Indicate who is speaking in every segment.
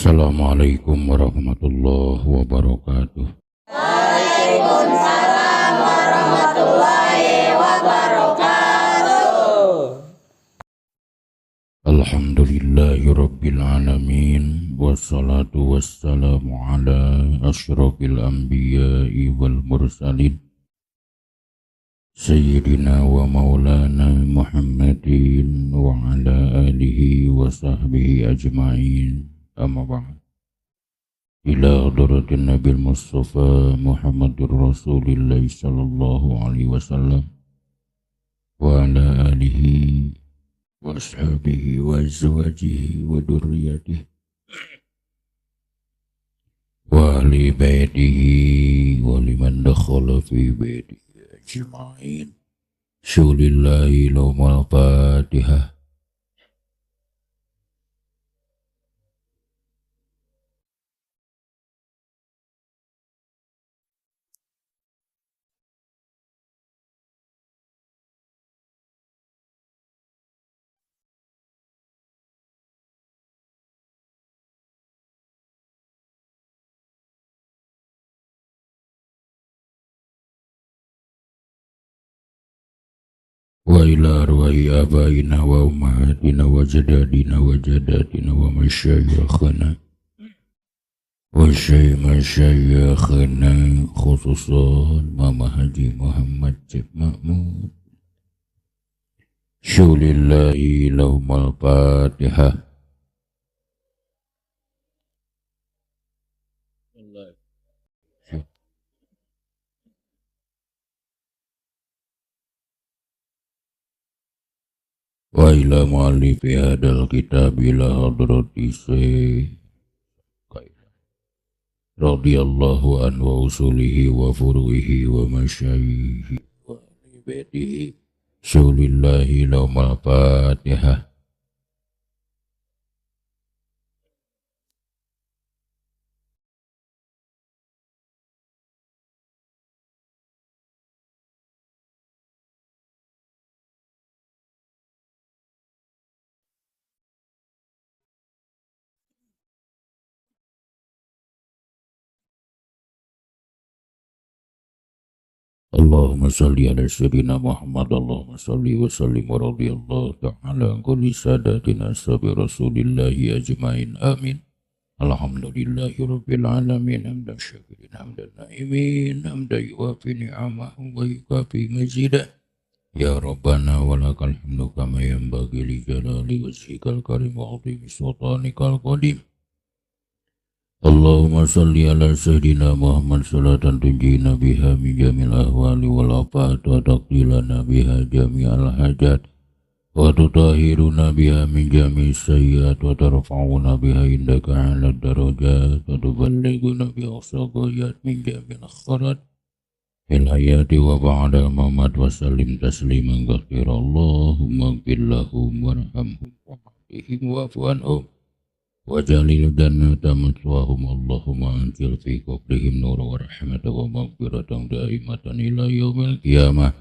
Speaker 1: Assalamualaikum warahmatullahi wabarakatuh.
Speaker 2: Waalaikumsalam warahmatullahi wabarakatuh.
Speaker 1: Alhamdulillahi rabbil alamin, wassalatu wassalamu ala asyrafil anbiya'i wal mursalin, sayyidina wa maulana Muhammadin wa ala alihi wa sahbihi ajma'in. Amma ba'd. Ila hadratin Nabil Mustafa Muhammadur Rasulillah sallallahu alaihi wasallam wa ala alihi wa ashabihi wa azwajihi wa dzurriyyatihi wa ahli baitihi wa liman dakhala fi baitihi ajma'in. Syulillahi lahumul Fatihah. Wa ila arwahi abaina wa ummahatina wa jadadina wa jadatina wa masyayikhana wa masyayikhana, khususan Mama Haji Muhammad Cip Mahmud. Syulillahi lahumul Fatihah. Wa ila mu'allifi hadal kitab ila hadrati Syekh radhiyallahu anhu wa usulihi wa furu'ihi wa masyayihi wa ahli baitihi. Syulillahi lahumul Fatihah. Allahumma salli ala sayyidina Muhammad. Allahumma salli wa sallim wa radiyallahu ta'ala an kulli sadatina ashabi rasulillahi ajmain. Amin. Alhamdulillahi rabbil alamin, hamdan syakirin, hamdan naimin, hamdan yuwafi ni'amahu wa yukafi mazidah. Ya Rabbana walakal hamdu kama yanbaghi li jalali wajhikal karim wa 'azimi sultanikal qadim. Allahumma salli ala sayyidina Muhammad salatan tunjina biha min jamil ahwali wal afat wa taqdilana biha jami'al hajat wa tutahhiruna biha min jami'is sayyiat wa tarfa'una biha indaka 'ala darajat wa tuballighuna bi aqsa ghayat min jami'il khairat fil hayati wa ba'dal mamat wa sallim tasliman katsira. Allahumma ighfir lahum warhamhum wa'afihim wa'fu anhum wajalil jannata maswahum. Allahumma anzil fi qabrihim nura wa rahmatan wa maghfiratan daimatan ila yaumil qiyamah.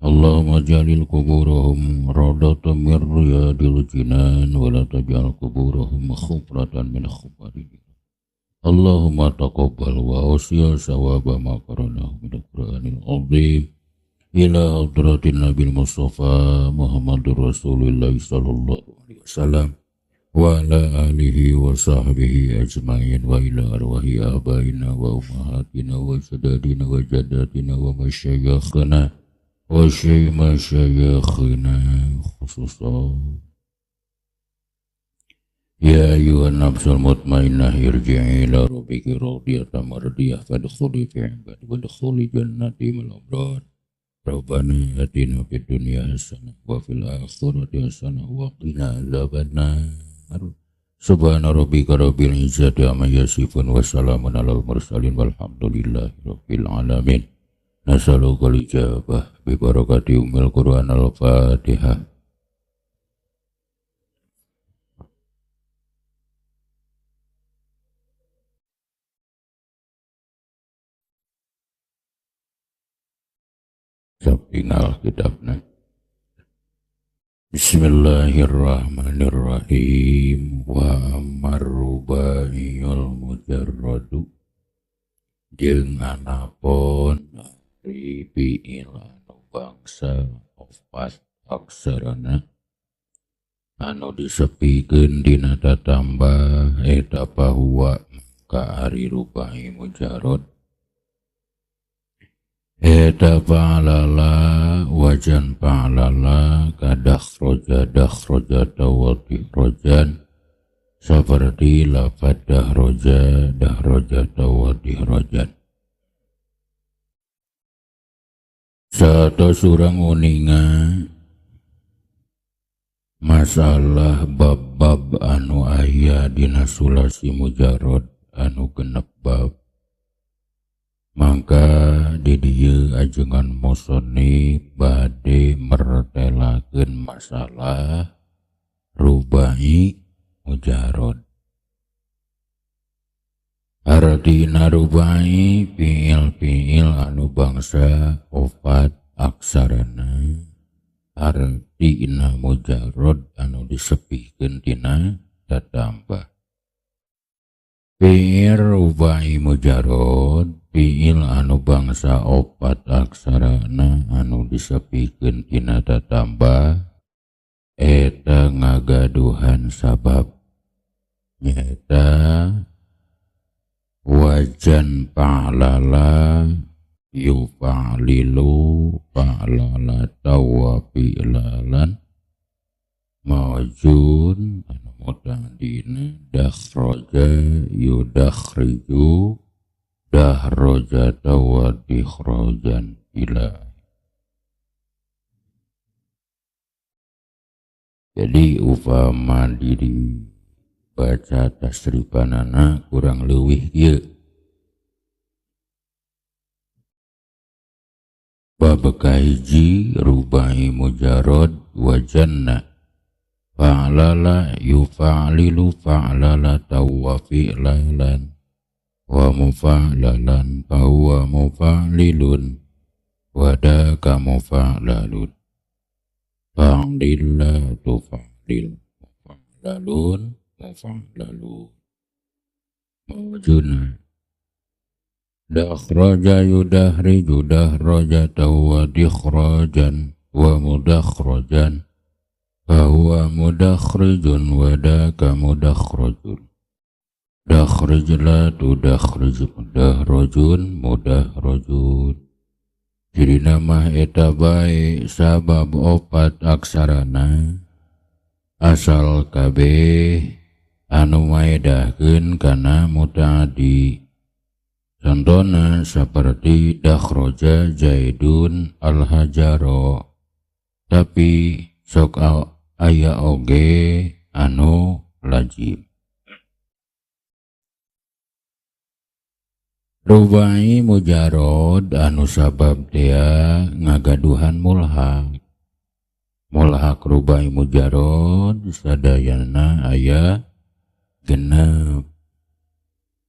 Speaker 1: Allahumma jalil kuburahum radatan min riyadil jinan wa la taj'al kuburahum khufratan min khufarin. Allahumma taqabbal wa awsil sawaba ma qara'nahu min al-Qur'anil azim ila hadratin Nabil Mustafa Muhammadur Rasulillah sallallahu alaihi wasallam wa ala alihi wa sahbihi ajma'in wa ila arwahi abaina wa ummahatina wa jadadina wa jadatina wa masyayikhina wa masyayikhina khususan ya ayyuhan nafsul mutmainnah irji'i ila rabbiki radiyatan mardiyah fadkhuli fi ibadi wadkhuli jannati mal abrar. Rabbana atina fid dunya hasanah wa fil akhirati hasanah wa qina adzabannar. Subhana rabbika rabbil izzati amma yasifun wa salamun alal mursalin walhamdulillahi rabbil alamin. Nas'aluka al-ijabah bi barakati ummil Qur'an. Al-Fatihah. Tinggal kitabna. Bismillahirrahmanirrahim. Wa amar rubaiyul mujarradu jeung anapun ari fiil anu bangsa opat aksarana anu disepikeun dina tatambah eta pahuwa ka ari rubai mujarrad eta fa'alala wajan fa'alala kadakhroja dakhroja tawadihrojan seperti lafad dahroja dahroja tawadihrojan. Satos urang uninga masalah bab-bab anu aya dina sulasi mujarrad anu genep bab, mangka di dieu ajengan musannif bade mertelakeun masalah rubai mujarrad. Artina rubai fiil-fiil anu bangsa opat aksarana, artina mujarrad anu disepihkeun tina tatambah. Fiil rubai mujarrad fiil anu bangsa opat aksarana anu disepihkeun tina tatambah eta ngagaduhan sabab, nyaeta wajan fa'lala yufa'lilu fa'lala wa fi'lalan mawjun anu mutadina dakhraja yudakhriju dahroja wa dikhrajan ila. Jadi upama diri baca tasrifanana kurang leuwih ieu. Bab kahiji rubai mujarrad wajanna fa'lala yufa'lilu fa'lala wa fi'lalan wa mufa'lalan fa huwa mufa'lilun wa daka mufa'lalun fa'lilla tufa'lil mufa'lalun mufa'lalun mawjuna dakhraja yudahriju dahraja wa dikhrajan wa mudakhrajan fa huwa mudakhrijun wa daka mudakhrajun dakhrij la tudakhrij mudahrajun mudahrajun. Jadi nama eta bae sabab opat aksarana asal kabeh anu maedahkeun kana mutaaddi. Contona seperti dakhroja Zaidun al-hajaro, tapi sok aya oge anu lajim. Rubai mujarrad anu sabab tea ngagaduhan mulhaq. Mulhaq rubai mujarrad sadayana aya genep.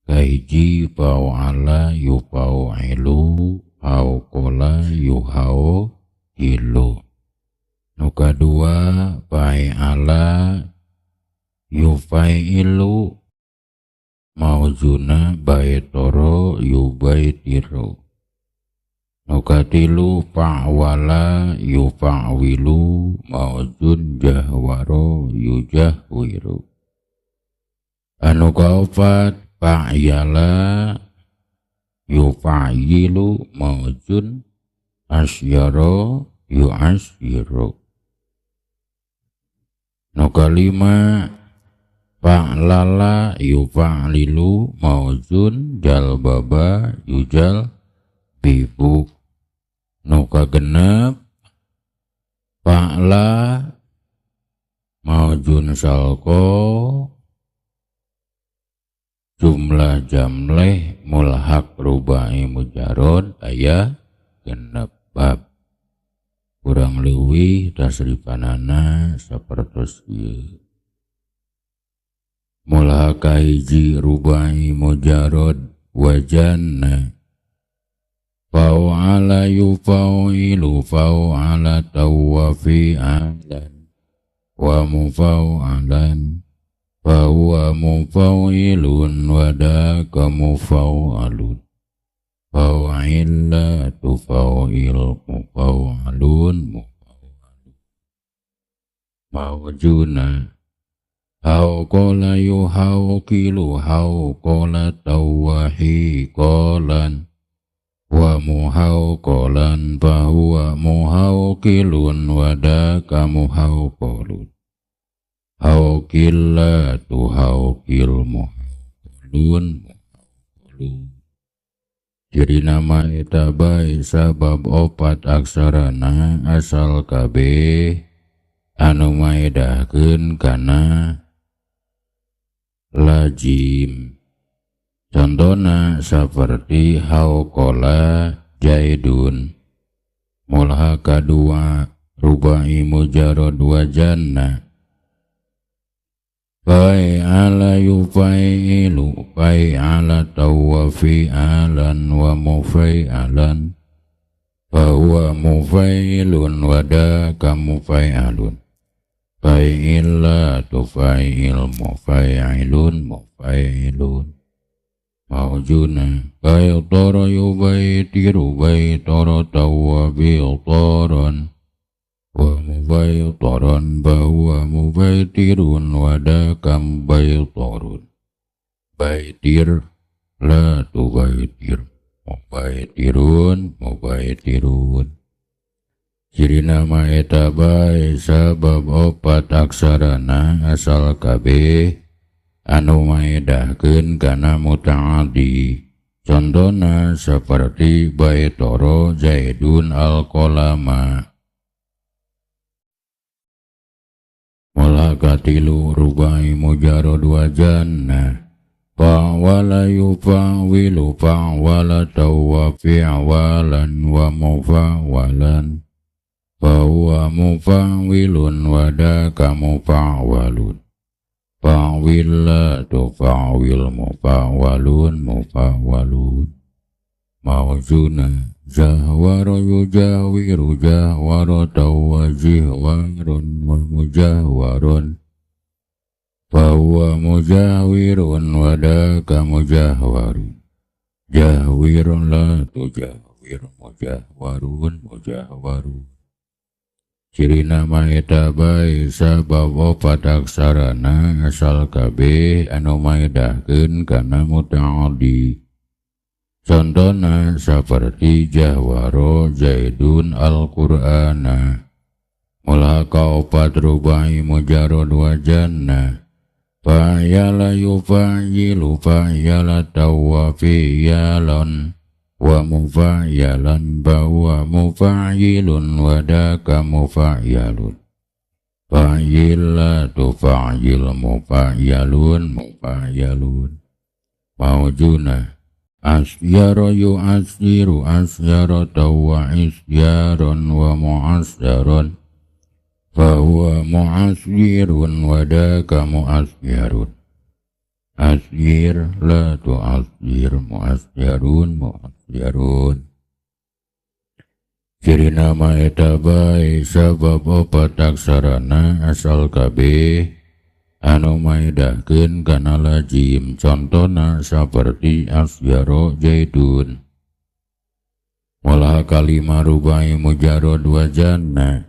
Speaker 1: Kahiji fa'ala yufa'ailu hauqala yuhau hilu. Nu kadua fa'ala yufailu maujuna baitoro yubaitiru. Nu katilu fa'wala yufa'wilu maujun jahwaro yujahwiru. Anu kaopat fa'yala yufa'ilu maujun asyara yu'asyiru. Nu kalima fa'lala yufa'lilu maujun jalbaba yujal bibu. Nu kagenep fa'la maujun salko jumlah jamleh mulhaq rubai mujarrad aya genep bab. Kurang leuwih tasrifanana sapertos ieu. Mulhaq kahiji rubai mujarrad wajanna fa'ala yufailu fa'ala wa fi'alan wa mufa'alan fa huwa mufa'ilun wa daka mufa'alun fa'ilatu fa'il mufa'alun mufa'alun mawjuna hauqala yuhauqilu hauqala tawahi qalan wa muhauqalan fa huwa muhauqilun wa daka muhauqalun hauqillatu hauqil muhauqalun muhauqalun. Ciri nama eta bae sabab opat aksarana asal kabeh anu maedahkeun kana lajim. Contona saperti hauqala jaidun. Mulha kadua rubai mujarad wajanna fa'ala yufa'ilu fa'ala tawfi'alan wa mufa'alan fa huwa mufa'ilun wa daka mufa'alun fa'ilatu fa'il mufa'ilun mufa'ilun mawjuna baytara yubaytiru baytara tawabitaran wa mubaytaran bahwa mubaytirun wa dakam baytarun baitir la tubaitir mubaytirun mubaytirun. Ciri nama eta bae sabab opat aksarana asal kabeh anu maedahkeun kana muta'addi. Contona saperti baitara zaidun alqalama. Mula katilu rubai mujarad wajanna fa'wala yufawilu fa'wala tawfi'walan wa mufa'walan fa huwa mufa'wilun wa daka mufa'walun fa'willatu fa'wil mufa'walun mufa'walun mawjuna jahwara yujawiru jahwara tawajihwarun wa mujahwarun fa huwa mujawirun wa daka mujahwarun jahwirun la tujahwir mujahwarun mujahwarun. Ciri nama eta bae sabab opat aksarana asal kabeh anu maedahkeun kana muta'addi. Contona saperti jahwaro zaidun al-Qur'ana. Mula kaopat rubai mujarad wajanna fa'yala yufa'ilu fa'yala tawfi'yalan wa mufa'yalan bahwa mufa'ilun wa daka mufa'yalun fa'ilatu fa'il mufa'yalun mufa'yalun mawjuna asyara yu'asyiru asyarata wa isyaran wa mu'asyaran fa huwa mu'asyirun wa daka mu'asyarun asyir la tu'asyir mu'asyarun mu'asyarun. Ciri nama eta bae sabab opat aksarana asal kabeh anu maedahkeun kana lajim. Contona saperti asyara jaidun. Mula kalima rubai mujarad wajanna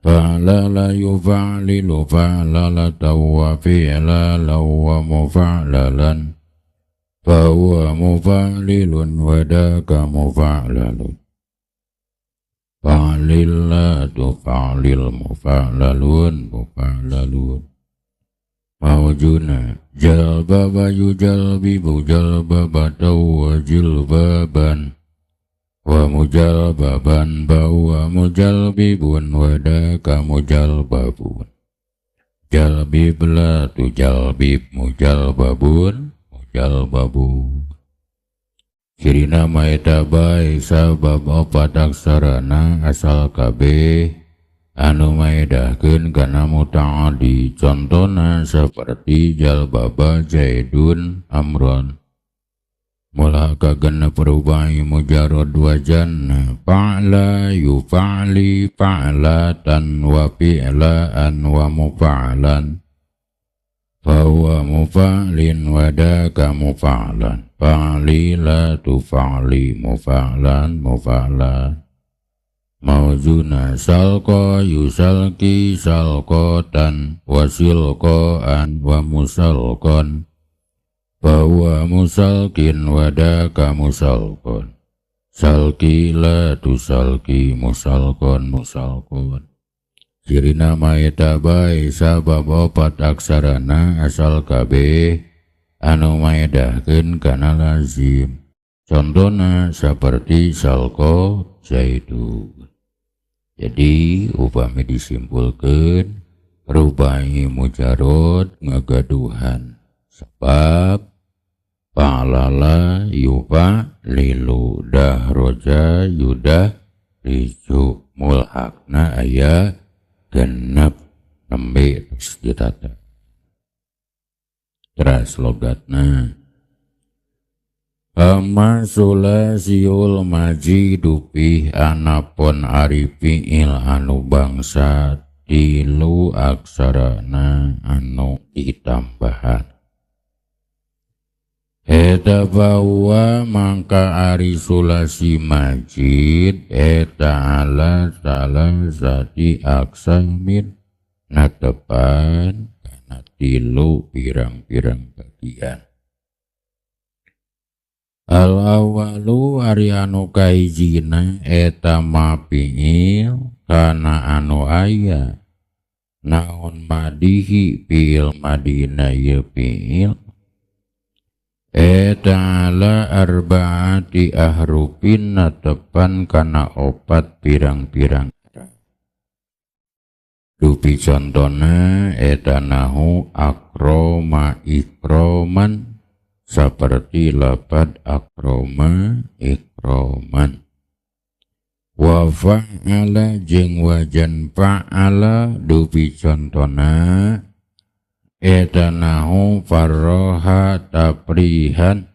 Speaker 1: fa'ala la yufa'lilu fa'ala tawfi'la wa mufa'lalan fa huwa mufa'lilun wa daka mufa'lalun fa'lillatu fa'lil mufa'lalun mufa'lalun mawjuna jalbaba yujalbibu jalbabata wa jilbaban wa mujalbaban bahwa mujalbibun wa daka mujalbabun jalbib la tujalbib mujalbabun mujalbabun. Ciri nama eta bae sabab opat aksarana asal kabeh anu maedahkeun kana muta'addi. Contona saperti jalbaba zaidun amron. Mulaka genep rubai mujarrad wajan fa'la yufa'li fa'latan wa fi'laan wa mufa'lan fahuwa mufa'lin wadaka mufa'lan fa'li la tufa'li mufa'lan mufa'lan mauzuna salqa yusalki salqatan wasilqaan wa musalqan bahwa musalkin wadaka musalkon salki la tusalki musalkon musalkon. Cirina maeta bae sabab opat aksarana asal kabeh anu maedahkeun kana lazim. Contona saperti salko zaidun. Jadi upami disimpulkeun rubai mujarrad ngagaduhan sebab fa'lala yufa lilu dahroja yudah riju mulhakna aya genep nembe terus ditata teras logatna. Amma sulasiul majidu pih anapun ari fi'il anu bangsa tilu aksarana anu ditambahan eta bahwa mangka ari sulasi majid eta ala salasati aksamin natepan kana tilu pirang-pirang bagian. Al awalu ari anu kahijina eta ma fi'il kana anu aya naon madihi fi'il madina ieu fi'il eta ala arbaati ahrufin natepan kana opat pirang-pirang. Dupi contona eta nahu akroma ikroman saperti lapad akroma ikroman. Wa fa'ala jeung wajan fa'ala dupi contona eta nahu farroha taprihan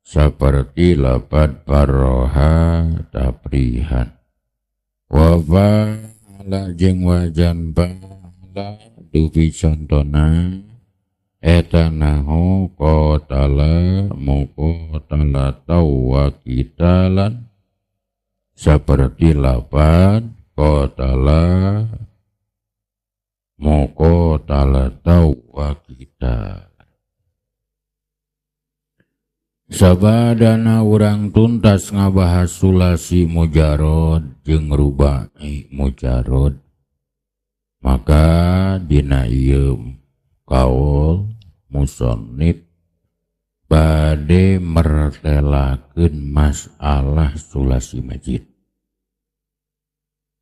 Speaker 1: saperti lapad farroha taprihan. Wa fa'ala jeung wajan fa'ala dupi contona eta nahu qatala muqatala wa qitalan saperti lapad qatala muqatala wa kita. Sabadana urang tuntas ngabahas sulasi mujarrad jeung rubai mujarrad, maka dina ieu kaul musannif bade mertelakeun masalah sulasi majid.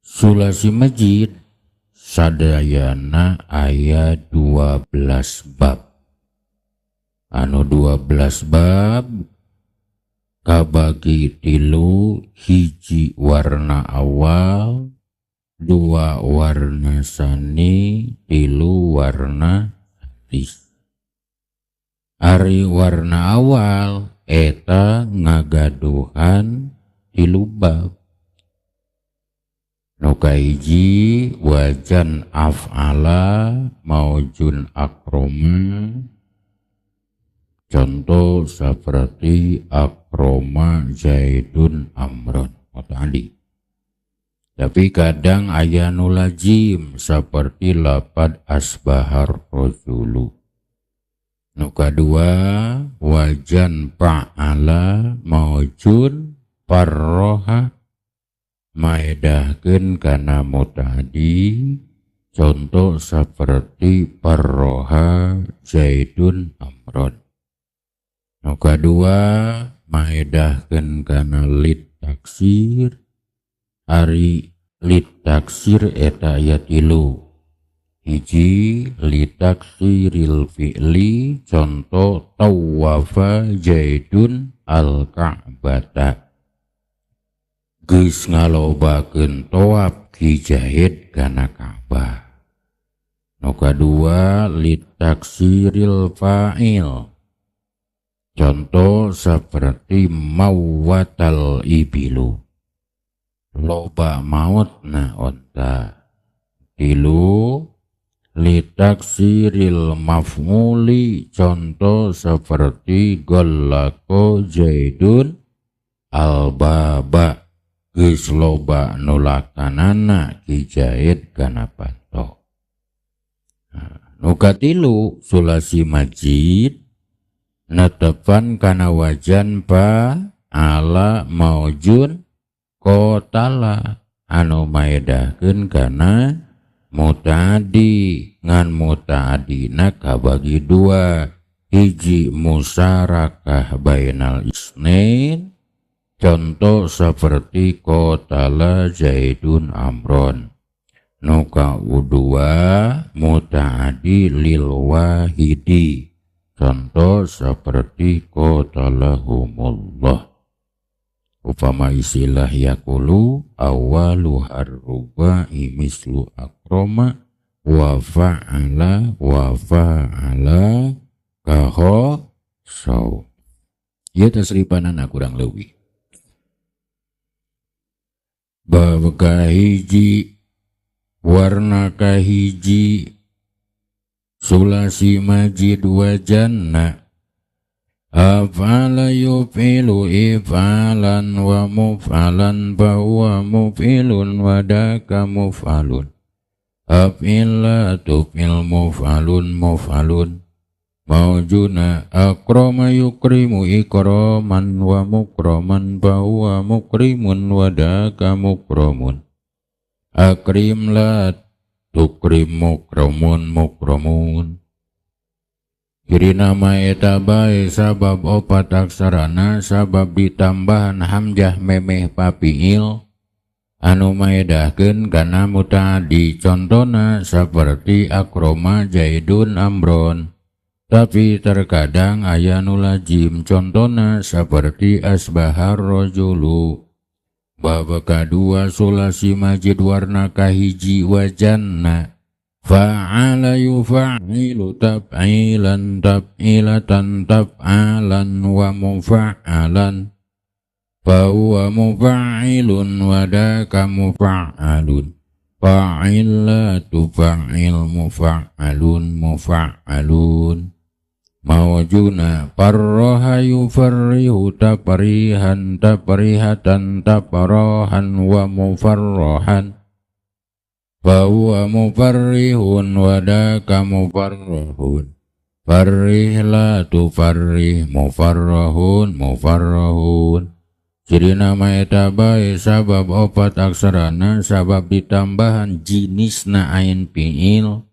Speaker 1: Sulasi majid sadayana aya 12 bab. Anu 12 bab kabagi tilu, hiji warna awal, dua warna sani, tilu warna hadis. Ari warna awal eta ngagaduhan tilu bab. Nu kahiji wajan af'ala maujun akroma, contoh seperti akroma zaidun amron tadi. Tapi kadang aya nu lazim seperti lapad asbahar rajulu. Nu kadua wajan fa'ala maujun farroha maedahkeun kana mutadi, contoh seperti farroha zaidun amron. Nu kadua maedahkeun kana lit taksir, ari lit taksir eta aya tilu. Hiji li taksiril fi'li, contoh tawafa zaidun al-ka'bata, geus ngalobakeun tawaf ki Zaid kana Ka'bah. Nu kadua li taksiril fa'il, Contoh seperti mawatal ibilu, loba mautna onta. Tilu litaksiril maf'uli, contoh seperti gollako Zaidun albaba, geus loba nulakanana Ki Zaid kana panto. Nah, nu katilu sulasi majid netepan kana wajan pa ala maujun kotala anu maedahkeun kana mutadi, ngan mutadina kabagi dua, hiji musarakah bainal isnain, contoh seperti kotala Zaidun Amron. Nu kaudua mutaadi lil wahidi, contoh seperti kotalahumullah. Upama istilah yakulu awalu harrubai mislu akroma wa fa'ala wa fa'ala kaho saw. Ieu tasripanana kurang leuwih. Bab kahiji warna kahiji sulasi majid wajanna af'ala yuf'ilu if'alan wa muf'alan fa huwa muf'ilun wa daka muf'alun af'il la tuf'il muf'alun muf'alun maujuna akrama yukrimu ikraman wa mukraman fa huwa mukrimun wa daka mukramun akrim la tukrim mukramun mukramun. Ciri nama eta bae sabab opat aksarana sabab ditambahan hamzah memeh papiil anu maedahkeun kana mutaaddi, contona saperti akroma Zaidun Amron. Tapi terkadang aya nu lazim, contona saperti asbahar rajulu. Bab kadua sulasi majid warna kahiji wajanna fa'ala yufa'ilu taf'ilan taf'ilatan taf'alan wa mufa'alan fa huwa mufa'ilun wa daka mufa'alun fa'il la tufa'il mufa'alun mufa'alun mawjuna parroha yufarrihu tafrihan tafrihatan tafarahan wa mufarrahan fa huwa mufarrihun wa daka mufarrahun farrih la tufarrih mufarrahun mufarrahun. Ciri nama eta bae sabab opat aksarana sabab ditambahan jinisna ain fi'il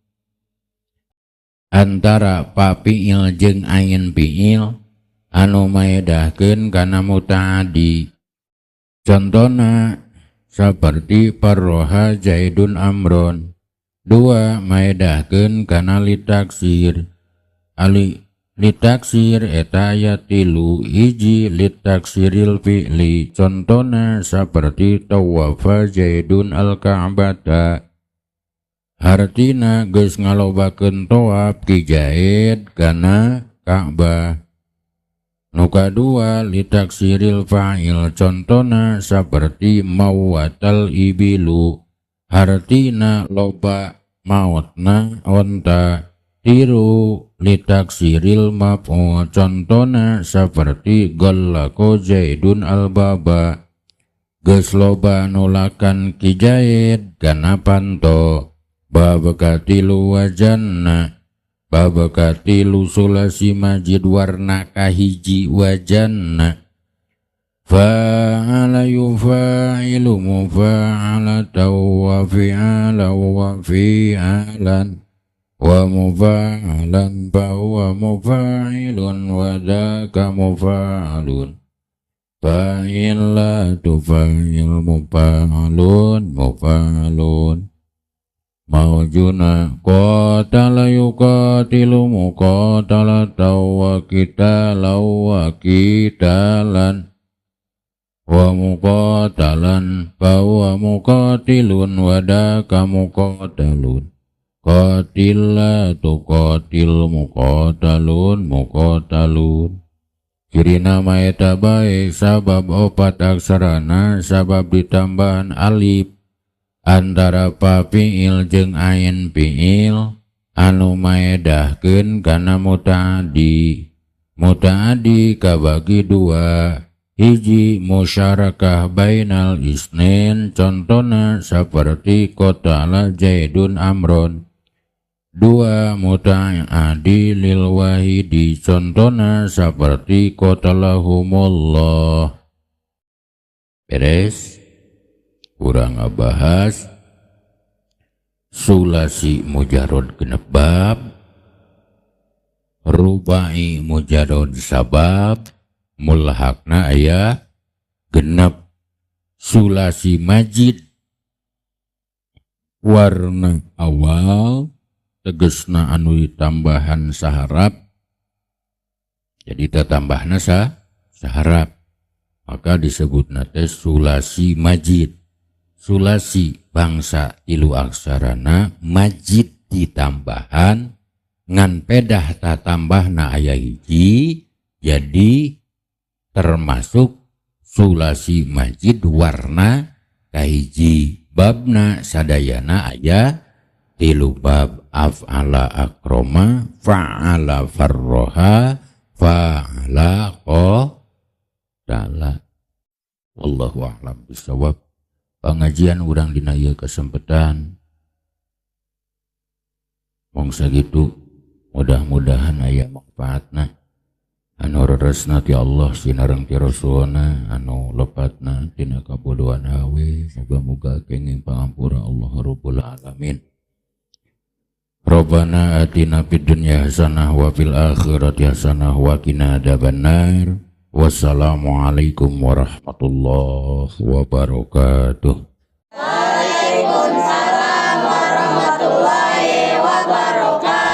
Speaker 1: antara pa fi'il jeung ain fi'il anu maedahkeun kana mutaaddi, contona saperti parroha Zaidun Amron. Dua maedahkeun kana litaksir ali litaksir eta aya tilu, hiji litaksiril fi'li, contona saperti tawafa Zaidun al-Ka'bata, hartina geus ngalobakeun tawaf ki Zaid kana Ka'bah. Nu kadua litaksiril fa'il, contona saperti mawatal ibilu, hartina loba mautna onta. Tiru litaksiril maf'ul, contona saperti gallako Zaidun albaba, geus loba nulakan ki Zaid kana panto. Bab katilu wajanna bab katilu sulasi majid warna kahiji wajanna fa'ala yufa'ilu mufa'alatan wa fi'alan wa fi'alan wa mufa'alan fa huwa mufa'ilun wa dzaka mufa'alun fa'il la tufa'il mufa'alun mufa'alun Maujuna qatala yuqatilu muqatalatan wa qitalan wa qitalan wa muqatalan fa huwa muqatilun wa daka muqatalun qatil la tuqatil muqatalun muqatalun. Cirina maeta bae sabab opat aksarana sabab ditambahan alif antara pa fiil jeung ain fiil anu maedahkeun kana mutaaddi. Mutaaddi kabagi dua, hiji musyarakah bainal isnin contona saperti qatala Zaidun Amron. Dua muta'addi lil wahidi contona saperti qatalahumullah. Beres? Urang ngabahas sulasi mujarrad genep bab, rubai mujarrad sabab, mulhaqna aya genep, sulasi majid warna awal tegesna anu ditambahan saharap, jadi tatambahna saharap, maka disebutna teh sulasi majid. Sulasi bangsa tilu aksarana majid ditambahan ngan pedah tatambahna aya hiji, jadi termasuk sulasi majid warna kahiji. Babna sadayana aya tilu bab, af'ala akroma, fa'ala farroha, fa'ala qatala. Wallahu a'lam bishawab. Pengajian urang dina ieu kesempatan mong sakitu, mudah-mudahan aya manfaatna anu reresna ti Allah sinareng ti Rasulna, anu lepatna tina kabodohan hawe, muga-muga kenging pangampura Allah Rabbul Alamin. Rabbana atina fid dunya hasanah wa fil akhirati hasanah wa qina adzabannar. Wassalamualaikum warahmatullahi wabarakatuh.
Speaker 2: Waalaikumsalam warahmatullahi wabarakatuh.